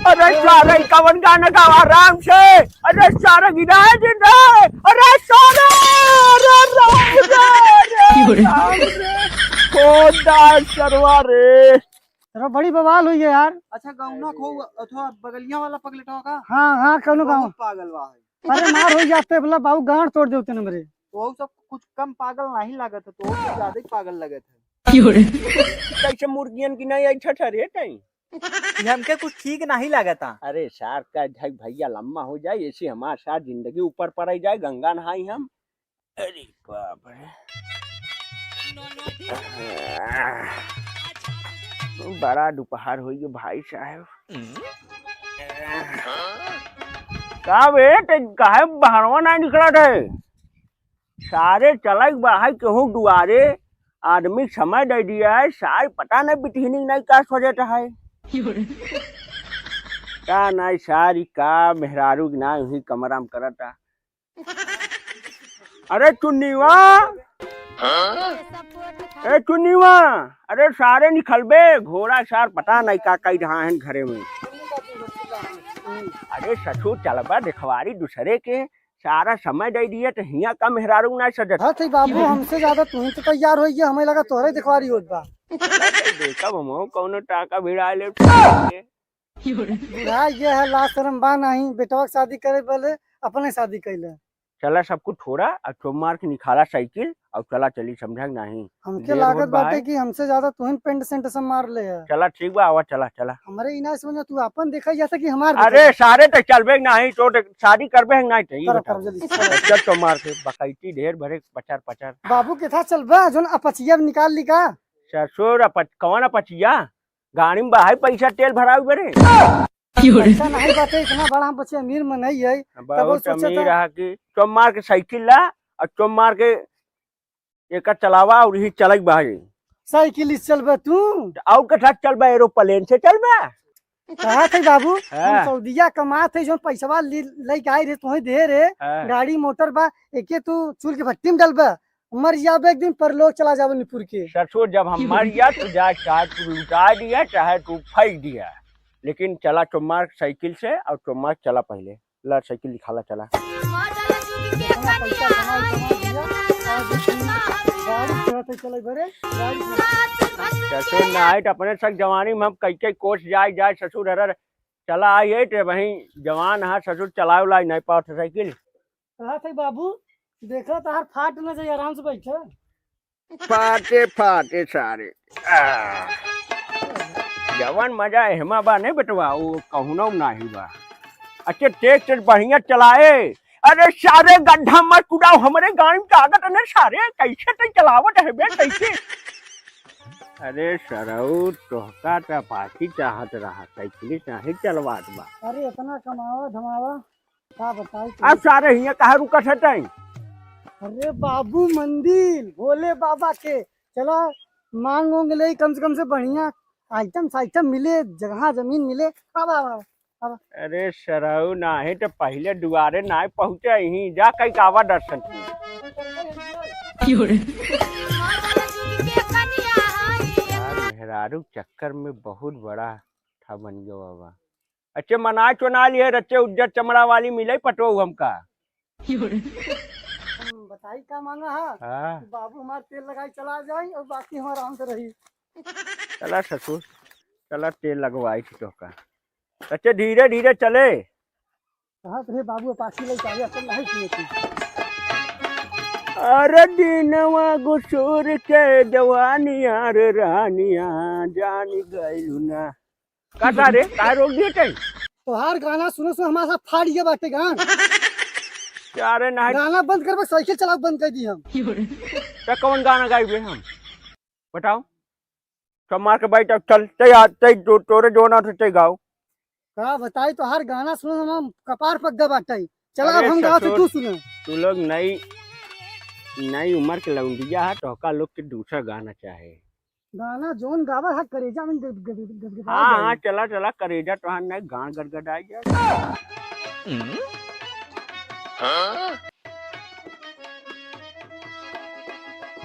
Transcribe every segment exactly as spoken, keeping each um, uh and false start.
अरे सारे, कवन गाना गावा राम से? अरे सारे, गिराए दिन रे। अरे सारे, अरे राम रे, अरे राम रे। खोदा सरवा रे। अरे बड़ी बवाल हुई है यार। अच्छा, गौना खो अथवा बगलिया वाला पगलेटवा का? हाँ, हाँ, कौनो गाँव? बहुत पागल बा है। अरे मार हो जाते बोला बाबू, गांड तोड़ देते न मेरे। तो सब कुछ कम पागल नहीं लागत है, तो कुछ ज्यादा ही पागल लगत है। कैसे मुर्गियन की नहीं आई छठा रे टाइम? ये हमके कुछ ठीक नहीं लागता। अरे सार का ढाई भैया लम्बा हो जाए, ऐसे हमार सार जिंदगी ऊपर पड़ जाए, गंगा नहाई हम। अरे बाप रे, बड़ा दोपहर हो गयो भाई साहब। का बे, ते काहे बहरवा ना निकलत है? सारे चलक बा है केहू दुआरे, आदमी समय दे दिया है, सार पता नहीं बिटहिनी नहीं का सोचत है। का नहीं सारी का मेहरारू की ना वही कमरा में करता। अरे चुन्नीवा, ए चुन्नीवा, अरे सारे निकलबे, घोड़ा सार पता नहीं का कही रहा है घरे में। अरे ससुर चलबा देखवारी दूसरे के, सारा समय दे दिए तो हिया का मेहरारू ना सजत। हाँ, तो बाबू, हमसे ज्यादा तू ही तो तैयार हो गया, हमें लगा तोहरे देखवारी होत बा। देखा बमो कौनो टाका भिड़ा ले। बूढ़ा ये है, लाज शर्म बा नहीं, बेटवा के शादी करे बोले, अपने शादी कैले। चला सब कुछ छोड़ा, और चोमार के निकाला साइकिल, और चला चली, समझा कि नहीं? हमके देर लागत होत बा बाटे है। कि हमसे ज्यादा तुहिन पेंट सेंट सब मार ले है। चला ठीक बा, आवा, चला, चला। हमरे ई ना समझ में तू अपन देखा जैसे कि हमार अरे देखा। सारे तो चलबे कि नहीं, तो शादी करबे है कि नहीं, तो ई करो, बताओ। करो, जल्दी, करो। चल चोमार के, बकैती ढेर भरे, पचर, पचर। बाबू के था चलबे, जोन अपचिया निकाल ली का? ससुर, अपच-, कौन अपचिया? गाड़ी में बहाई पैसा तेल भरावे बरे। पैसा नहीं बाटे, इतना बड़ा हम बच्चे अमीर में नहीं है। बहुत तब वो सोचा अमीर था। रहा कि चोमार के साइकिल ला और चोमार के एकर चलावा और ही चलक बहाई। साइकिल से चलबे तू? और कथा चलबे, एरोप्लेन से चलबे? कहा थे बाबू, हाँ। हम सऊदिया कमात है, जो पैसवा ले, लेके आए रहे, तुम्हें दे रहे, हाँ। गाड़ी मोटर बा, एके तू चूल के भट्टी में डलबे, मर जाबे एक दिन, परलोक चला जाबे निपुर के। ससुर, जब हम मर जा तो जा, चाहे तू लुटा दिया, चाहे तू फेंक दिया, लेकिन चला चोमार साइकिल से और चोमार चला पहले। ला साइकिल निकाला चला। मॉडल जुग के कन्या आई, इतना सुंदर। गाड़ी चलाते चले बरे, गाड़ी चलाते। ससुर नाइट अपने सक जवानी में हम कई कई कोस जाए जाए ससुर हरर चला आई है ते वहीं जवान हा ससुर चलावे लाई नहीं पावत साइकिल। कहा थे बाबू, देखा तार फाट न जाए, आराम से बैठे। फाटे फाटे सारे। आ, जवन मजा एहमा बा नहीं बेटवा, वो कहूनो नाही बा। अच्छे तेज तेज बढ़िया चलाए। अरे सारे गड्ढा मत कुदाओ, हमरे गाड़ी में कागज ने सारे कैसे तै चलावत है बे, कैसे? अरे सरऊ, तोहका त पाछी चाहत रहा, साइकिल चाहे चलवात बा। अरे इतना कमावा धमावा, का बताई तू? अब सारे हियाँ कहाँ रुकत है तई? अरे बाबू, मंदिर भोले बाबा के, चला मांग उंग ले, कम से कम से बढ़िया आइटम साइटम मिले, जगह जमीन मिले। अब, अब, अब, अब। अरे सरऊ, नाही तो पहले दुआरे नाही पहुँचे ही, जा कई कावा दर्शन की। यार, मेहरारू चक्कर में बहुत बड़ा ठा बन गयो बाबा। अच्छे मनाए चुना लिए, रच्चे उज्जर चमड़ा वाली मिले पटोऊ हमका। हम बताई का मांगा हा? हाँ। कि बाबू हमार तेल लगाई चला जाई और बाकी हम आराम से रही। चला ससुर, चला तेल लगवाई थी तोहका। रच्चे धीरे धीरे चले। कहा तो हे बाबू अपाची ले चाहिए, असल नहीं किए थी। अरे दिनवा गुसूर के जवानिया रे रानिया, जानी गइलू ना। का था रे? काहे रोक दिए तैं? तोहार गाना सुनो सुनो हमारा साथ फाड़ गया बाटे गान। अरे नहीं। गाना बंद कर, बस साइकिल चलाओ बंद कर दी हम। तो कौन गाना गाइबे हम? बताओ। सब मार के बैठ, अब चल, तै आ, तै तो, तोरे जो ना थे, तै गाओ। का बताई, तोहार गाना सुनो सुनो हम कपार पक गया बाटे। चला अब अरे हम गाओ तो ससुर, तू सुनो। तू लोग नई, नई उम्र के लौंडिया है, तोहका लोग के दूसरा गाना चाहे। गाना जौन गावा है, करेजा में गद-, गद-, गदगदा हाँ, जाए। हाँ, चला, चला, करेजा तोहार नहीं, गान गदगदा जाए।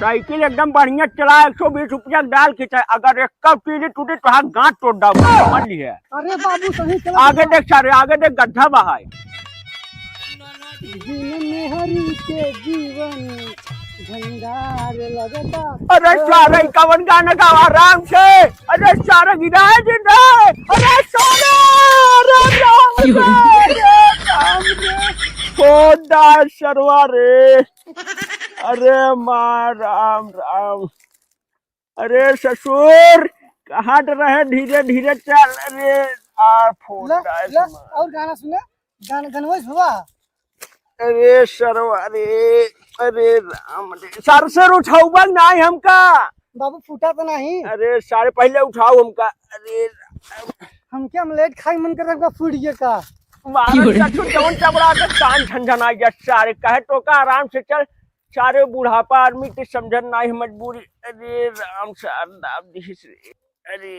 साइकिल एकदम बढ़िया चला, एक सौ बीस रुपया डाल के चाहे, अगर एक तीली टूटी तो हाथ गांठ तोड़ डाल, मान ली है। अरे बाबू, सही चला। आगे देख सारे, आगे देख, गड्ढा बहाए। बिन मेहरी के जीवन झंझार लगता। अरे सारे, कवन गाना गावा आराम से। अरे सारे, गिराए दिन रे। अरे सारे, अरे राम रे, अरे राम रे। खोदा सरवा रे। अरे माँ राम राम। अरे ससुर, कहाँ रहे, धीरे धीरे चल। अरे आ फोन ला, डाल ला, मार। और गाना सुना, गान-, गनवई हुआ। अरे सरवा रे, अरे राम रे, सर से उठाउबा नाहीं हमका। बाबू फूटा तो नहीं। अरे सारे पहले उठाओ हमका। अरे राम। हमके अमलेट खाई मन कर रखा फूट गया का? मारा ससुर जवन चबरा के कान झनझना गया सारे, कहे तो का आराम से चल, सारे बुढ़ापा आदमी के समझन नाहीं मजबूरी। अरे राम सार दाब दिहिस रे। अरे।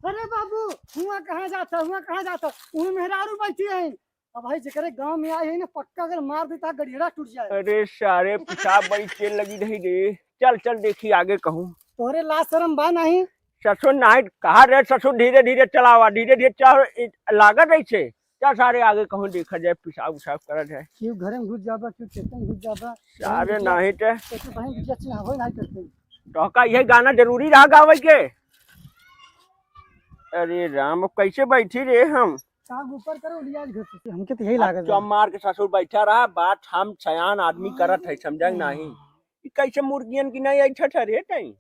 अरे बाबू, हुआ कहाँ जाता, हुआ कहाँ जाता? वहीं मेहरारू बैठी है। अब भाई जेकरे गांव में आए है ना, पक्का अगर मार देता गड़ियड़ा टूट जाए। अरे सारे पिसाब बड़ी तेल लगी रही रे। चल चल देखी आगे कहूँ। तोरे लाज शरम बा नहीं? ससुर नाहीं कहा रे ससुर, धीरे धीरे चलावा, धीरे धीरे चला, लागत ऐसे। चल सारे आगे कहूँ देखा जाए, पिसाब उसाब करा जाए। क्यों घर में घुस जाबा, क्यों खेत में घुस जाबा? सारे नाहीं ते। तो तू कहीं बिटिया चिन्हावे नहीं करते। तो का यही गाना जरूरी रहा गावे के? अरे राम, अब कैसे बैठी रे हम? साग ऊपर करो, लिया घर से। हमके तो यही अब लागत बा। चुप मार के ससुर बैठा रहा, बात हम सयान आदमी करत है, समझा कि नाहीं? ई कैसे मुर्गियन की नहीं ऐठा ठहरे तई?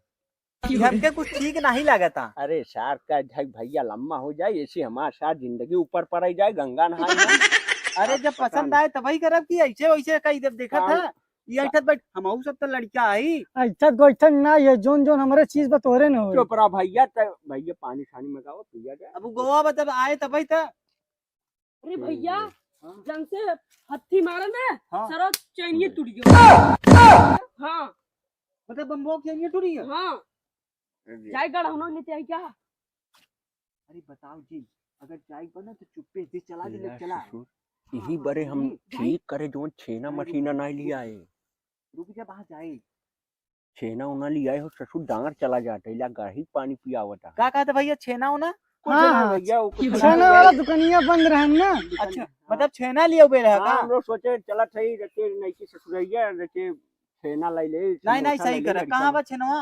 ई हमके कुछ ठीक नाहीं लागता। अरे सार का ढक भैया लम्बा हो जाए, ऐसे हमार सार जिंदगी ऊपर पड़ जाए, गंगा नहाए में। अरे जब पसंद आए तबही करब कि ऐसे वैसे कही जब देखत है। ई ऐठत बैठ, हमहू सब तो लड़का आई। ऐठत गोइठत ना, ये जोन जोन हमरे चीज बा तोहरे न होई। चुप रहा भैया, त भैया पानी सानी मंगाओ, पिया जाए। अब गोवा बा तब आए तबही त। अरे भैया, हाँ। जन से हत्थी मारे में हाँ। सरवा चैनिये टूट गयो। हाँ। मतलब बम्बो के चैनिये टूट गयो? हाँ। अरे। जाए गढ़ौना लेते आई क्या? अरे बताओ जी, अगर जाए बा ना तो चुप्पे से चला दे, ले चला। ससुर, यही हाँ, बरे हम नहीं, ठीक करे जोन छेना मशीना नहीं लिया है। रुक जा, वहाँ जाए। छेना उना लिया हो ससुर, डांगर चला जाता, इला गाही पानी पियावता। का कहते भैया, छेना उना? कुछ हाँ, ना हाँ। भैया, वो कुछ छेना वाला दुकानिया बंद रहे ना। अच्छा, मतलब छेना लिया बे रहा हाँ, का? हम लोग सोचे चलत है, जैसे नहीं कि ससुरैया, जैसे छेना ले ले, नहीं, नहीं, समोसा सही ले ले, करे। कहाँ बा छेनवा?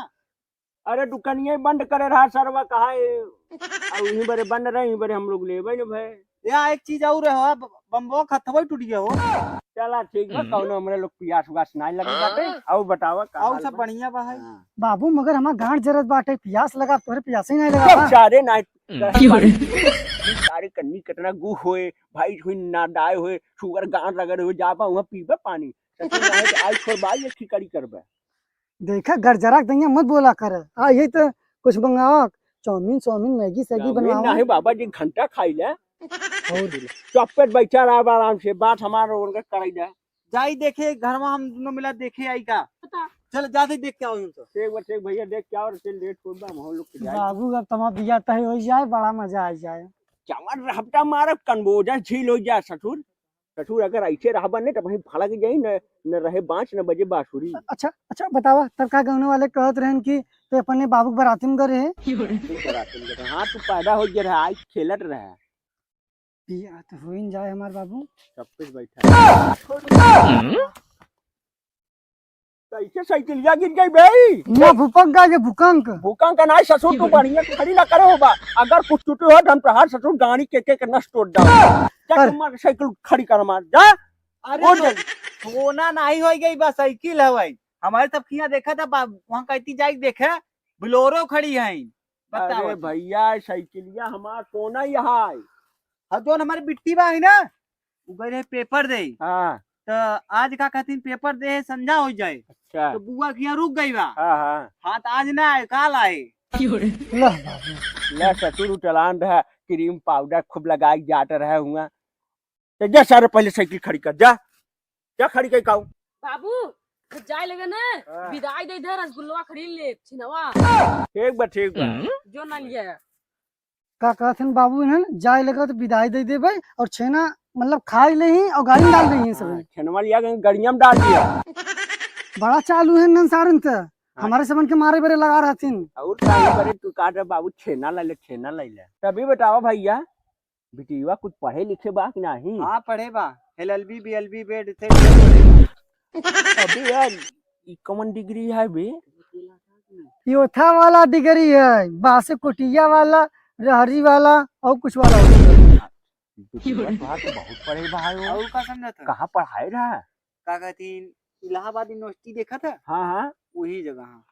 अरे दुकनिया बंद करे रहा सरवा, कहा है? अब यहीं बरे बंद रहे, यहीं बरे हम लोग लेबे न भए। या एक चीज और है, ब-, बम्बो खतवा टूट गया हो। चला ठीक बा, हम्म। कौनो हमरे लोग पियास उआस नाहीं लगे बाटे। हाँ। और बतावा का और हाल सब बा? बढ़िया बा है। हाँ। बाबू, मगर हमार गांड जरत बाटे, पियास लगा, तोरे पियास ही नाहीं लगा बा। सारे नाहीं। हम्म। सारे कन्नी कितना गु होए, भाई होए, ना दाए होए, सुगर गांड रगड़ होए, जाबा वहाँ पीबे पानी। ससुर नाहीं तो आई छोड़ बाई, एक ठिकड़ी करबे। देखा, गरजरा के दहिया मत बोला कर। आ, यही तो कुछ मंगावा, चाउमीन, चाउमीन, मैगी, सैगी चाउमीन बनवावा। नहीं बाबा जी, घंटा खाई ले। और चुप्पे बैठा रहा आराम से, बात हमार उनका कराई दे। जाई देखे, घर में हम दोनों मिला देखे आई का। पता। चल, जा दे देख के आओ हम सब। ठीक बा, ठीक भैया, देख के आओ, चल लेट हो बा, हम लोग के जाए। बाबू, अब तमा बिया तय हो जाए, बड़ा मजा आ जाए। चावल हफ्ता मारब, कनबोजा झील हो जाए, ससुर। ससुर, अगर ऐसे रहबा नहीं, तब वहीं भड़क जाई, न, न रहे बांस, न बजे बांसुरी। अच्छा, अच्छा, बतावा, तब का गौने वाले कहत रहन कि ते अपने बाबू के बराती में गए रहे? बाराती में गए रहे। हाँ, तू पैदा हो गया रहा, आई खेलत रहा। बिया तो हो ही न जाए हमार बाबू। सब कुछ बैठा। कैसे साइकिलिया गिर गई बे? ना भूकंप का, ये भूकंप। भूकंप का नाहीं ससुर, तू बढ़िया से खड़ी ना करे होबा। अगर कुछ टूटे हो तो हम तोहार ससुर गाड़ी के, के, के नस तोड़ डाल। जा अरे। तू मार साइकिल खड़ी कर मार, जा। अरे उठ तो जा। सोना नाहीं होई गई बा, साइकिल है भाई। हमारे सब किया देखा था बा-, वहाँ कहती जाई देखे, बोलेरो खड़ी है। बताओ अरे जी। भैया, साइकिलिया हमार सोना ही है। हाँ, जोन हमारे बिट्टी बा है ना, उ गए रहे पेपर दे। हाँ। तो आज का कहतीन पेपर दे, संझा हो जाए। अच्छा। तो बुआ किया रुक गई बा। हाँ, हाँ। हाँ, तो आज ना आए, काल आए। ला बाबू। ले ससुर उठलान रहा, क्रीम पाउडर खूब लगाई जात रहे हुआ। तो जा सारे पहले साइकिल खड़ी कर, जा। जा खड़ी कर काऊ। बाबू, तो जाए लगे ना, हाँ। विदाई दे दे, रसगुल्ला खरीद ले, छिनवा। ठीक बा, ठीक बा। जो ना लिया। का कहत हन बाबू, इन्हन जाए लगा तो विदाई दे देबे और छेना मतलब खाई लेही और गाड़ी में डाल देही सब। हाँ, छेनवा लिया के गड़िया में डाल दिया। बड़ा चालू है नन सारन से। हमारे समन के मारे बरे लगा रहथिन। और का करे तू, का रे बाबू, छेना ले ले, छेना ले ले। तभी बतावा भैया, बिटिया कुछ पढ़े लिखे बा कि नाही? हाँ, पढ़े बा, L L B, B L B, bed से। अबे यार, ई कौन डिग्री है बे? योथा वाला डिग्री है, बासे कोटिया वाला, रहरी वाला और कुछ वाला होता है। बिटिया तोहार तो बहुत पढ़े बा हो। और का समझत है? कहाँ पढ़ाए रहा? का कहतीन, इलाहाबाद यूनिवर्सिटी देखा था? हाँ, हाँ। वही जगह, हाँ।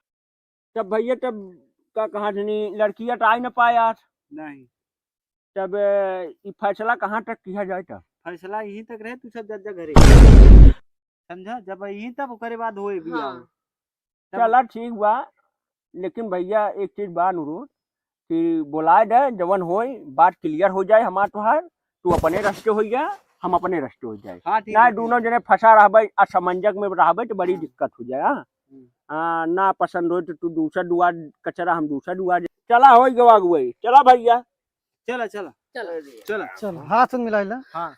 तब भैया, तब का कहा थनी, लड़किया तो आई न पाए यार। नहीं। तब, ए, ई फैसला कहाँ तक किया जाए तब? फैसला यहीं तक रहे, तू सब जा, जा घरे। समझा? जब यहीं तब ओकरे बाद होए भी हाँ। आओ। तब चला ठीक बा, लेकिन भैया एक चीज बा अनुरोध कि बोलाए दे, जवन होई बात क्लियर हो जाए हमार तोहार, तू अपने रस्ते हो जा, हम अपने रस्ते हो जाए। हाँ, ठीक ना है, ठीक दोनों है। जने फंसा रहबे, असमंजक में रहबे तो बड़ी हाँ। दिक्कत हो जाए। हाँ? हम्म। हाँ, ना पसंद होई तो तू दूसरा दुआर कचरा, हम दूसरा दुआर। चला होई गवा गुआई, चला भैया। चला, चला। चला। चला। चल, हाथ मिलाइला। हाँ।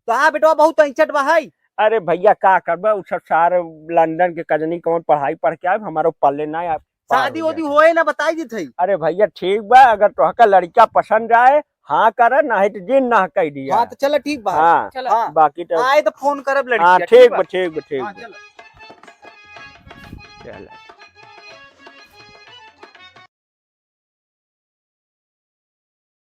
तो हाँ बेटवा, बहुत ऐंचट बा है। अरे भैया, का करबे, उ सब सारे लंदन के कजनी कौन पढ़ाई पढ़ के आए, हमारो पल्ले ना आए। शादी ओदी होए ना, बताई देत है। अरे भैया, ठीक बा, अगर तोहका लड़का पसंद आए, हाँ कर, नाहीं तो जिन ना कह दिया। हाँ, तो चला, ठीक बा। हाँ, चला। हाँ। बाकी तो आए तो फोन करब लड़किया, हाँ, ठीक ठीक बा, बा। ठीक बा, ठीक हाँ, बा। चला। चला।